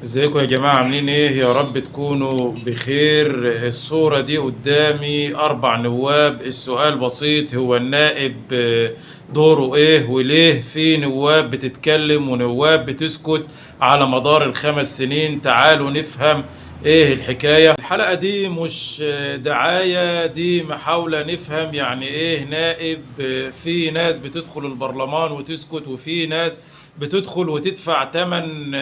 ازيكم يا جماعة؟ عاملين ايه؟ يا رب تكونوا بخير. الصورة دي قدامي 4 نواب. السؤال بسيط، هو النائب دوره ايه؟ وليه في نواب بتتكلم ونواب بتسكت على مدار ال5 سنين؟ تعالوا نفهم ايه الحكاية. الحلقة دي مش دعاية، دي محاولة نفهم يعني ايه نائب. في ناس بتدخل البرلمان وتسكت، وفي ناس بتدخل وتدفع تمن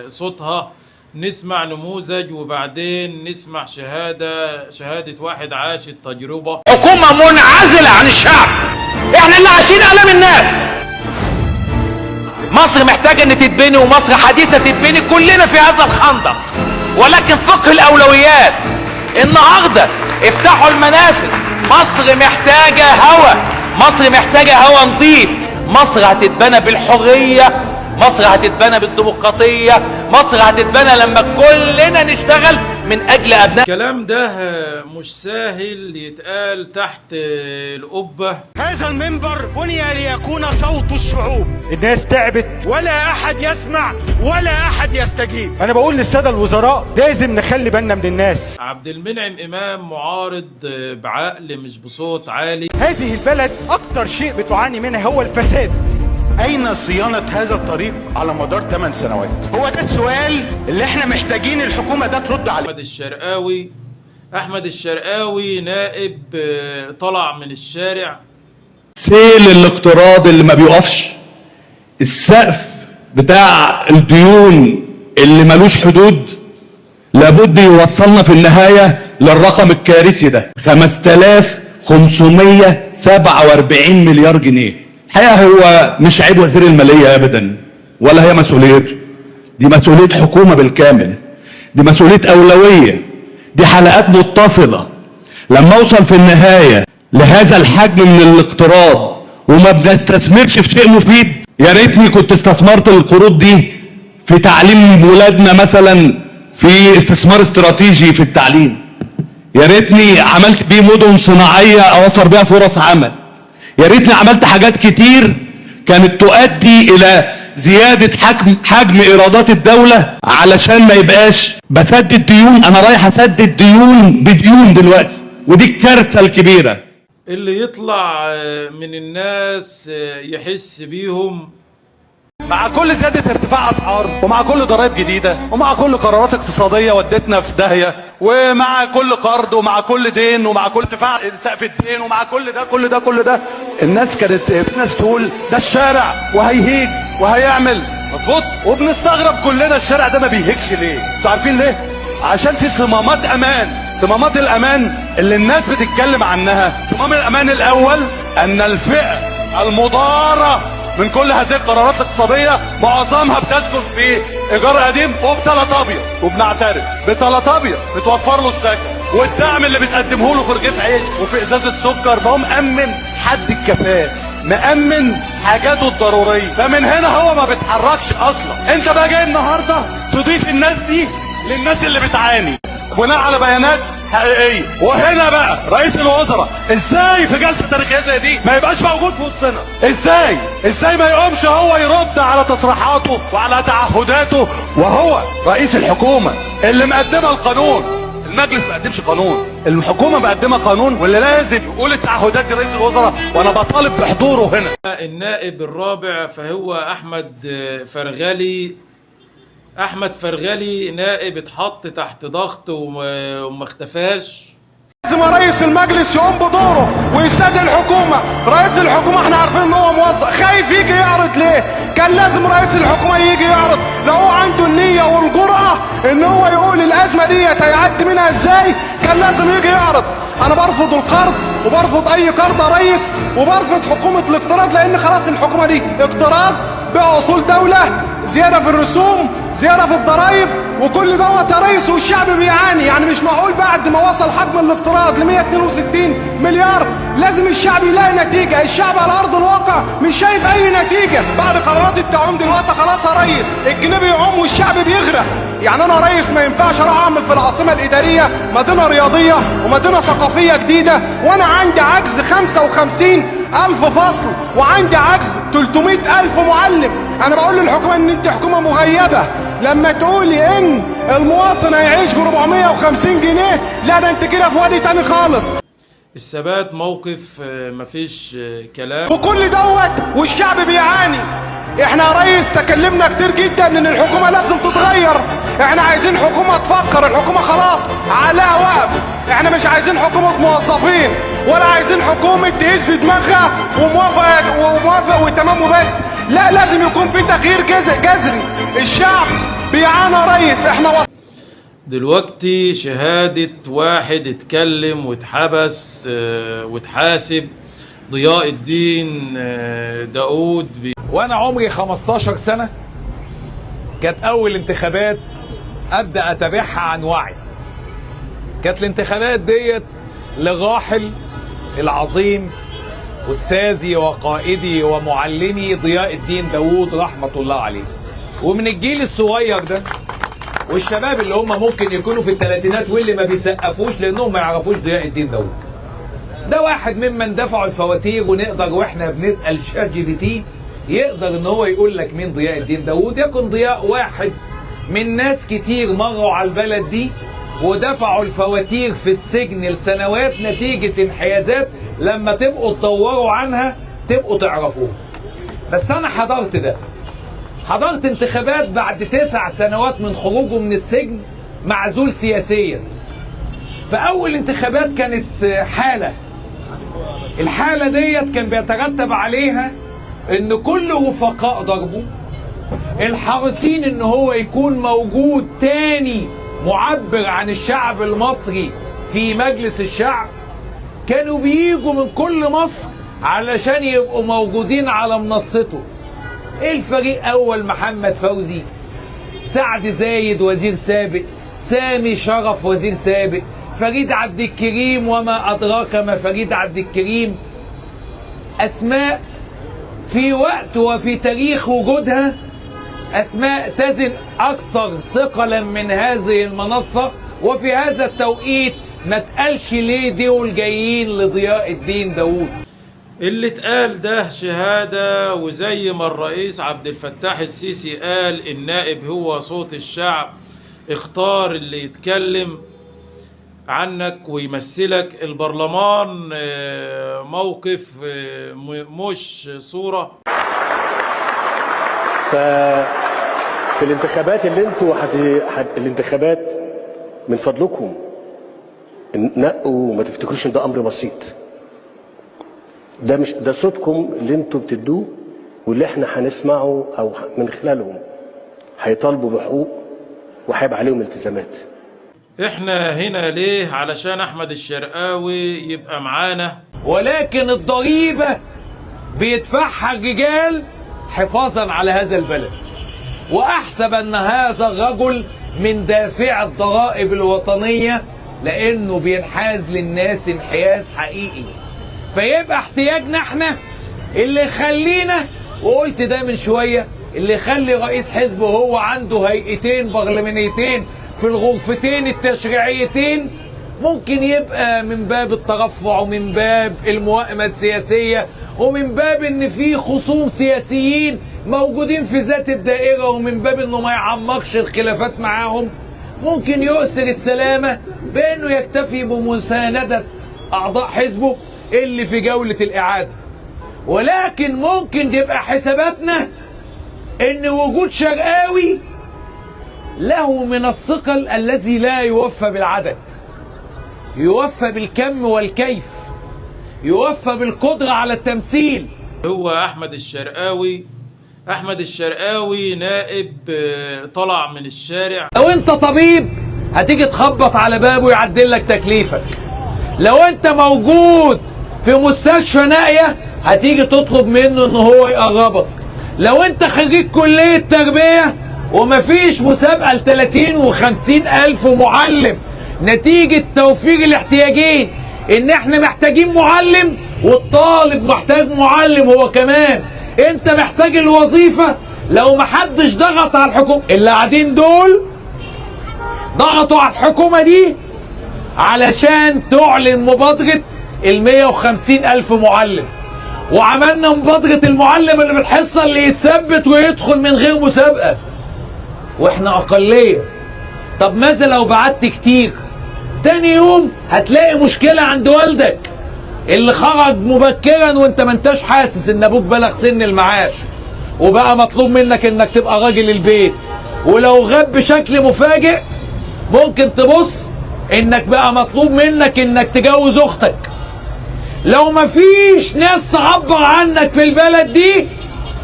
صوتها. نسمع نموذج وبعدين نسمع شهادة واحد عاش التجربة. حكومة منعزلة عن الشعب، احنا اللي عايشين ألم الناس. مصر محتاجة ان تتبني، ومصر حديثة تتبني، كلنا في هذا الخندق، ولكن فقه الأولويات. النهاردة افتحوا المنافذ، مصر محتاجة هوا، مصر محتاجة هوا نظيف. مصر هتتبنى بالحرية، مصر هتتبنى بالديمقراطية، مصر هتتبنى لما كلنا نشتغل من أجل أبناء. الكلام ده مش سهل يتقال تحت القبة. هذا المنبر بني ليكون صوت الشعوب. الناس تعبت ولا أحد يسمع ولا أحد يستجيب. أنا بقول للسادة الوزراء لازم نخلي بالنا من الناس. عبد المنعم إمام معارض بعقل مش بصوت عالي. هذه البلد أكتر شيء بتعاني منه هو الفساد. أين صيانة هذا الطريق على مدار 8 سنوات؟ هو ده السؤال اللي احنا محتاجين الحكومة ده ترد عليه. أحمد الشرقاوي نائب طلع من الشارع. سيل الاقتراض اللي ما بيقفش، السقف بتاع الديون اللي ملوش حدود، لابد يوصلنا في النهاية للرقم الكارثي ده 5547 مليار جنيه. الحقيقة هو مش عيب وزير المالية أبدا، ولا هي مسؤوليته، دي مسؤولية حكومة بالكامل، دي مسؤولية أولوية، دي حلقات متصلة. لما أوصل في النهاية لهذا الحجم من الاقتراض وما بنستثمرش في شيء مفيد، يا ريتني كنت استثمرت القروض دي في تعليم ولادنا مثلا، في استثمار استراتيجي في التعليم، يا ريتني عملت بيه مدن صناعية أوفر بيها فرص عمل، يا ريتني عملت حاجات كتير كانت تؤدي إلى زيادة حجم إيرادات الدولة، علشان ما يبقاش بسدد ديون. أنا رايح أسدد ديون بديون دلوقتي، ودي الكارثة الكبيرة. اللي يطلع من الناس يحس بيهم. مع كل زيادة ارتفاع أسعار، ومع كل ضرائب جديدة، ومع كل قرارات اقتصادية ودتنا في داهية، ومع كل قرض، ومع كل دين، ومع كل ارتفاع سقف الدين، ومع كل ده كل ده كل ده، الناس كانت في ناس تقول ده الشارع وهيهيج وهيعمل مظبوط، وبنستغرب كلنا الشارع ده ما بيهيجش ليه؟ انتوا عارفين ليه؟ عشان في صمامات أمان. صمامات الأمان اللي الناس بتتكلم عنها، صمام الأمان الأول أن الفئة المضارة من كل هذه القرارات الاقتصادية معظمها بتسكن في إيجار قديم وبتلطابية، وبنعترف بتلطابية بتوفر له السكن والدعم اللي بتقدمه له في رغيف عيش وفي إزازة سكر، فهو مأمن حد الكفاف، مأمن حاجاته الضرورية، فمن هنا هو ما بيتحركش أصلا. أنت بقى جاي النهاردة تضيف الناس دي للناس اللي بتعاني بناء على بيانات حقيقية. وهنا بقى رئيس الوزراء ازاي في جلسة تاريخية زي دي ما يبقاش موجود في وسطنا؟ ازاي ما يقومش هو يرد على تصريحاته وعلى تعهداته، وهو رئيس الحكومة اللي مقدمة القانون؟ المجلس ما قدمش قانون، الحكومة مقدمة قانون، واللي لازم يقول التعهدات دي رئيس الوزراء، وانا بطالب بحضوره هنا. النائب الرابع فهو أحمد فرغلي. أحمد فرغلي نائب اتحط تحت ضغط وما اختفاش. لازم رئيس المجلس يقوم بدوره ويستدعي الحكومة. رئيس الحكومة احنا عارفين ان هو موظف، خايف يجي يعرض ليه؟ كان لازم رئيس الحكومة يجي يعرض، لو هو عنده النية والجرأة ان هو يقول الأزمة دي هيعدي منها ازاي، كان لازم يجي يعرض. انا برفض القرض وبرفض اي قرض يا ريس، وبرفض حكومة الاقتراض، لان خلاص الحكومة دي اقتراض، بيع اصول دولة، زيادة في الرسوم، زيادة في الضرايب، وكل دوت يا ريس والشعب بيعاني. يعني مش معقول بعد ما وصل حجم الاقتراض ل 162 مليار لازم الشعب يلاقي نتيجة. الشعب على أرض الواقع مش شايف أي نتيجة. بعد قرارات التعويم دلوقتي خلاص يا ريس الجنيه بيعوم والشعب بيغرق. يعني أنا يا ريس ما ينفعش أروح أعمل في العاصمة الإدارية مدينة رياضية ومدينة ثقافية جديدة وأنا عندي عجز 55,000 فصل وعندي عجز 300,000 معلم. أنا بقول للحكومة إن أنت حكومة مغيبة. لما تقولي ان المواطن هيعيش ب 450 جنيه، لا ده انت كده في وادي تاني خالص. الثبات موقف، مفيش كلام. وكل دوت والشعب بيعاني. احنا يا ريس تكلمنا كتير جدا ان الحكومة لازم تتغير، احنا عايزين حكومة تفكر، الحكومة خلاص عقلها وقف، احنا مش عايزين حكومة موظفين ولا عايزين حكومة تهز دماغها وموافق وتمام وبس، لا لازم يكون في تغيير جذري. الشعب بيعاني يا ريس. احنا دلوقتي شهادة واحد اتكلم واتحبس واتحاسب، ضياء الدين داود. وانا عمري 15 سنة كانت اول انتخابات ابدا اتابعها عن وعي. كانت الانتخابات ديت للراحل العظيم استاذي وقائدي ومعلمي ضياء الدين داود رحمة الله عليه. ومن الجيل الصغير ده والشباب اللي هم ممكن يكونوا في الثلاثينات واللي ما بيسقفوش لانهم ما يعرفوش ضياء الدين داود، ده واحد ممن دفعوا الفواتير، ونقدر واحنا بنسال ChatGPT يقدر ان هو يقول لك مين ضياء الدين داود. يكن ضياء واحد من ناس كتير مروا على البلد دي ودفعوا الفواتير في السجن لسنوات نتيجة انحيازات لما تبقوا تدوروا عنها تبقوا تعرفوها. بس انا حضرت ده، حضرت انتخابات بعد 9 سنوات من خروجه من السجن معزول سياسيا. فأول انتخابات كانت حالة، الحالة ديت كان بيترتب عليها ان كل رفقاء ضربه الحريصين ان هو يكون موجود تاني معبر عن الشعب المصري في مجلس الشعب، كانوا بييجوا من كل مصر علشان يبقوا موجودين على منصته. الفريق اول محمد فوزي، سعد زايد وزير سابق، سامي شرف وزير سابق، فريد عبد الكريم وما ادراك ما فريد عبد الكريم، اسماء في وقت وفي تاريخ وجودها اسماء تزن اكثر ثقلا من هذه المنصة. وفي هذا التوقيت ما تقالش ليه دول جايين لضياء الدين داود. اللي اتقال ده شهادة، وزي ما الرئيس عبد الفتاح السيسي قال النائب هو صوت الشعب، اختار اللي يتكلم عنك ويمثلك. البرلمان موقف مش صورة. ففي الانتخابات اللي انتوا الانتخابات من فضلكم نقوا، وما تفتكروش ان ده امر بسيط. ده مش ده صوتكم اللي انتوا بتدوه واللي احنا هنسمعه او من خلالهم هيطالبوا بحقوق وهيبقى عليهم التزامات. احنا هنا ليه؟ علشان احمد الشرقاوي يبقى معانا. ولكن الضريبة بيدفعها الرجال حفاظا على هذا البلد. واحسب ان هذا الرجل من دافع الضرائب الوطنية لانه بينحاز للناس انحياز حقيقي. فيبقى احتياجنا احنا اللي خلينا، وقلت ده من شوية، اللي يخلي رئيس حزبه هو عنده هيئتين برلمانيتين في الغرفتين التشريعيتين، ممكن يبقى من باب الترفع ومن باب الموائمة السياسية ومن باب ان في خصوم سياسيين موجودين في ذات الدائرة، ومن باب انه ما يعمقش الخلافات معاهم، ممكن يؤثر السلامة بانه يكتفي بمساندة اعضاء حزبه اللي في جولة الإعادة. ولكن ممكن تبقى حساباتنا ان وجود شرقاوي له من الثقل الذي لا يوفى بالعدد، يوفى بالكم والكيف، يوفى بالقدرة على التمثيل. هو أحمد الشرقاوي، أحمد الشرقاوي نائب طلع من الشارع. لو انت طبيب هتيجي تخبط على بابه يعدل لك تكليفك، لو انت موجود في مستشفى نائية هتيجي تطلب منه ان هو يقربك، لو انت خريج كلية تربية ومفيش مسابقة ل 30 و50 ألف معلم نتيجة توفير الاحتياجين، ان احنا محتاجين معلم والطالب محتاج معلم هو كمان، انت محتاج الوظيفة. لو محدش ضغط على الحكومة، اللي قاعدين دول ضغطوا على الحكومة دي علشان تعلن مبادرة ال 150 ألف معلم، وعملنا مبادرة المعلم اللي بالحصة اللي يتثبت ويدخل من غير مسابقة. واحنا اقلية. طب ماذا لو بعت كتير؟ تاني يوم هتلاقي مشكلة عند والدك اللي خرج مبكرا وانت ما انتش حاسس ان ابوك بلغ سن المعاش وبقى مطلوب منك انك تبقى راجل البيت، ولو غاب بشكل مفاجئ ممكن تبص انك بقى مطلوب منك انك تجوز اختك. لو مفيش ناس تعبر عنك في البلد دي،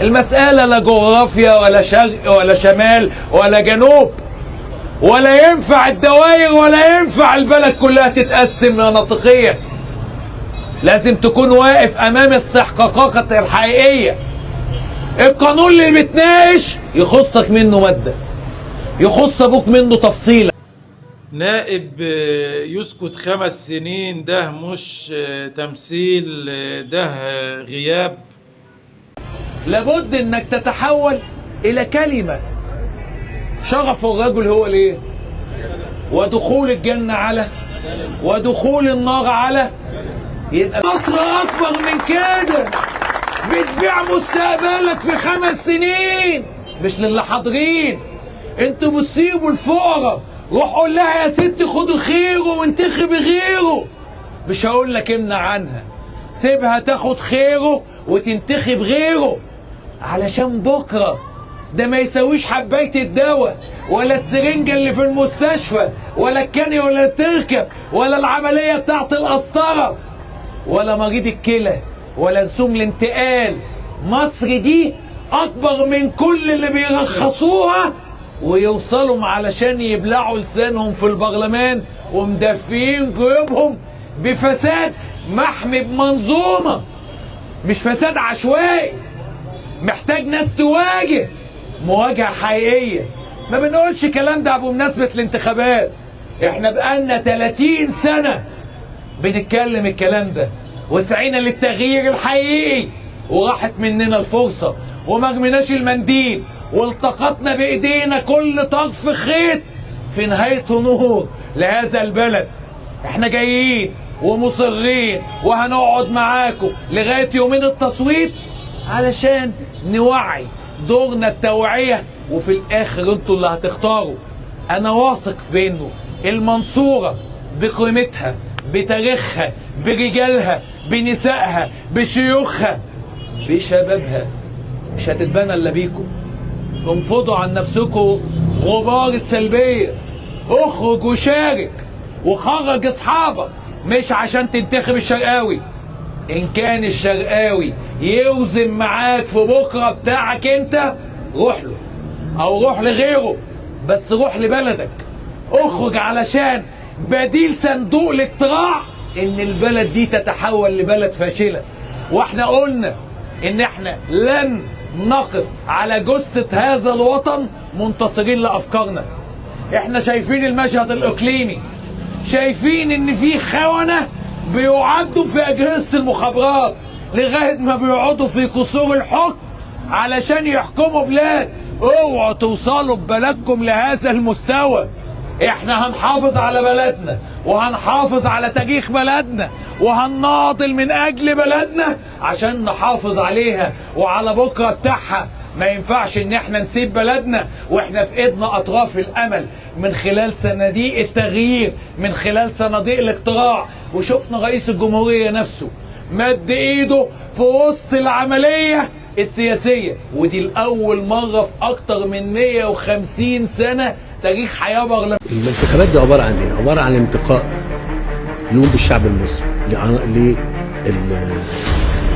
المسألة لا جغرافيا ولا شرق ولا شمال ولا جنوب، ولا ينفع الدوائر ولا ينفع البلد كلها تتقسم مناطقيا. لازم تكون واقف امام استحقاقاتك الحقيقية. القانون اللي بتناقش يخصك منه مادة، يخص ابوك منه تفصيلة. نائب يسكت 5 سنين ده مش تمثيل، ده غياب. لابد انك تتحول الى كلمة. شغف الرجل هو ليه؟ ودخول الجنة على، ودخول النار على. يبقى مصر اكبر من كده. بتبيع مستقبلك في 5 سنين، مش للي حاضرين. انتوا بتسيبوا الفقراء. روح قول لها يا ست خدوا خيره وانتخبي غيره. مش هقول لك امنع عنها، سيبها تاخد خيره وتنتخب غيره، علشان بكره ده ما يساويش حبايه الدواء ولا السرنجه اللي في المستشفى ولا الكاني ولا التركب ولا العملية بتاعت القسطرة ولا مريض الكلى ولا رسوم الانتقال. مصر دي اكبر من كل اللي بيرخصوها ويوصلوا علشان يبلعوا لسانهم في البرلمان ومدفيين جيوبهم بفساد محمي بمنظومة، مش فساد عشوائي. محتاج ناس تواجه مواجهة حقيقية. ما بنقولش كلام ده بمناسبة الانتخابات، احنا بقالنا 30 سنة بنتكلم الكلام ده، وسعينا للتغيير الحقيقي وراحت مننا الفرصة وما رميناش المنديل والتقطنا بايدينا كل طرف خيط في نهايته نور لهذا البلد. احنا جايين ومصرين وهنقعد معاكم لغاية يومين التصويت علشان نوعي دورنا التوعية، وفي الاخر انتوا اللي هتختاروا. انا واثق في انه المنصورة بقيمتها بتاريخها برجالها بنسائها بشيوخها بشبابها مش هتتبنى الا بيكم. انفضوا عن نفسكم غبار السلبية، اخرج وشارك وخرج اصحابك، مش عشان تنتخب الشرقاوي. ان كان الشرقاوي يوزن معاك في بكره بتاعك انت، روح له او روح لغيره، بس روح لبلدك. اخرج علشان بديل صندوق الاقتراع ان البلد دي تتحول لبلد فاشلة. واحنا قلنا ان احنا لن نقف على جثة هذا الوطن منتصرين لافكارنا. احنا شايفين المشهد الاقليمي، شايفين ان في خونة بيعدوا في اجهزة المخابرات لغاية ما بيقعدوا في قصور الحكم علشان يحكموا بلاد. اوعوا توصلوا ببلدكم لهذا المستوى. احنا هنحافظ على بلدنا وهنحافظ على تاريخ بلدنا وهنناضل من اجل بلدنا عشان نحافظ عليها وعلى بكره بتاعها. ما ينفعش ان احنا نسيب بلدنا واحنا في ايدنا اطراف الامل من خلال صناديق التغيير، من خلال صناديق الاقتراع. وشفنا رئيس الجمهورية نفسه مد ايده في وسط العملية السياسية، ودي الأول مرة في أكتر من 150 سنة تاريخ حياة برلمان. الانتخابات دي عبارة عن إيه؟ عبارة عن انتقاء يقوم بالشعب المصري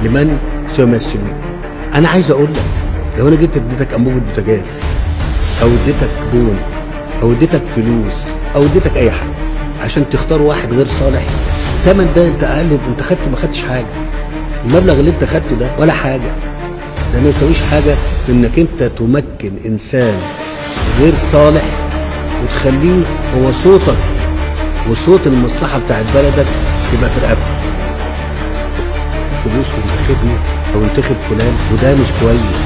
لمن سيمثلون. أنا عايز أقول لك لو أنا جيت اديتك أنبوبة بوتاجاز أو اديتك بون أو اديتك فلوس أو اديتك أي حاجة عشان تختار واحد غير صالح، الثمن ده أنت أقل، أنت خدت ما خدتش حاجة. المبلغ اللي أنت خدته ده ولا حاجة، ده ما يساويش حاجة في انك انت تمكن انسان غير صالح وتخليه هو صوتك وصوت المصلحة بتاعت بلدك يبقى في رقبته. فلوس وانتخبني او انتخب فلان وده مش كويس،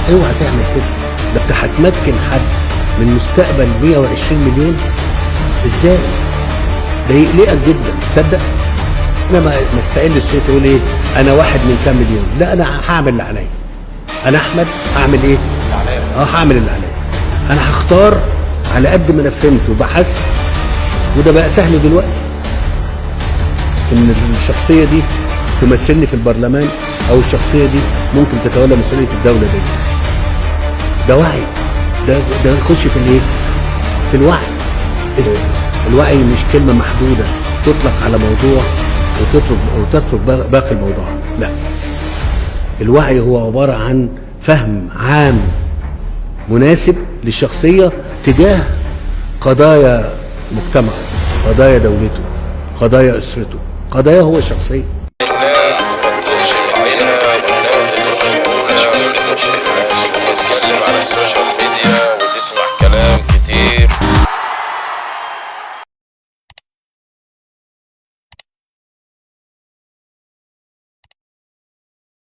اوعى تعمل كده. ده انت هتمكن حد من مستقبل 120 مليون ازاي؟ ده يقلقك جدا. تصدق انا ما استقلش الصوت اقول ايه انا واحد من كام مليون، لا انا هعمل اللي عليا. انا احمد هعمل ايه؟ هعمل اللي عليا. انا هختار على قد ما انا فهمت وبحثت، وده بقى سهل دلوقتي، ان الشخصية دي تمثلني في البرلمان، او الشخصية دي ممكن تتولى مسؤولية الدولة دي. ده وعي، ده يخش في الايه؟ في الوعي. الوعي مش كلمة محدودة تطلق على موضوع وتترك باقي الموضوعات، لا. الوعي هو عبارة عن فهم عام مناسب للشخصية تجاه قضايا مجتمعه، قضايا دولته، قضايا أسرته، قضايا هو شخصية.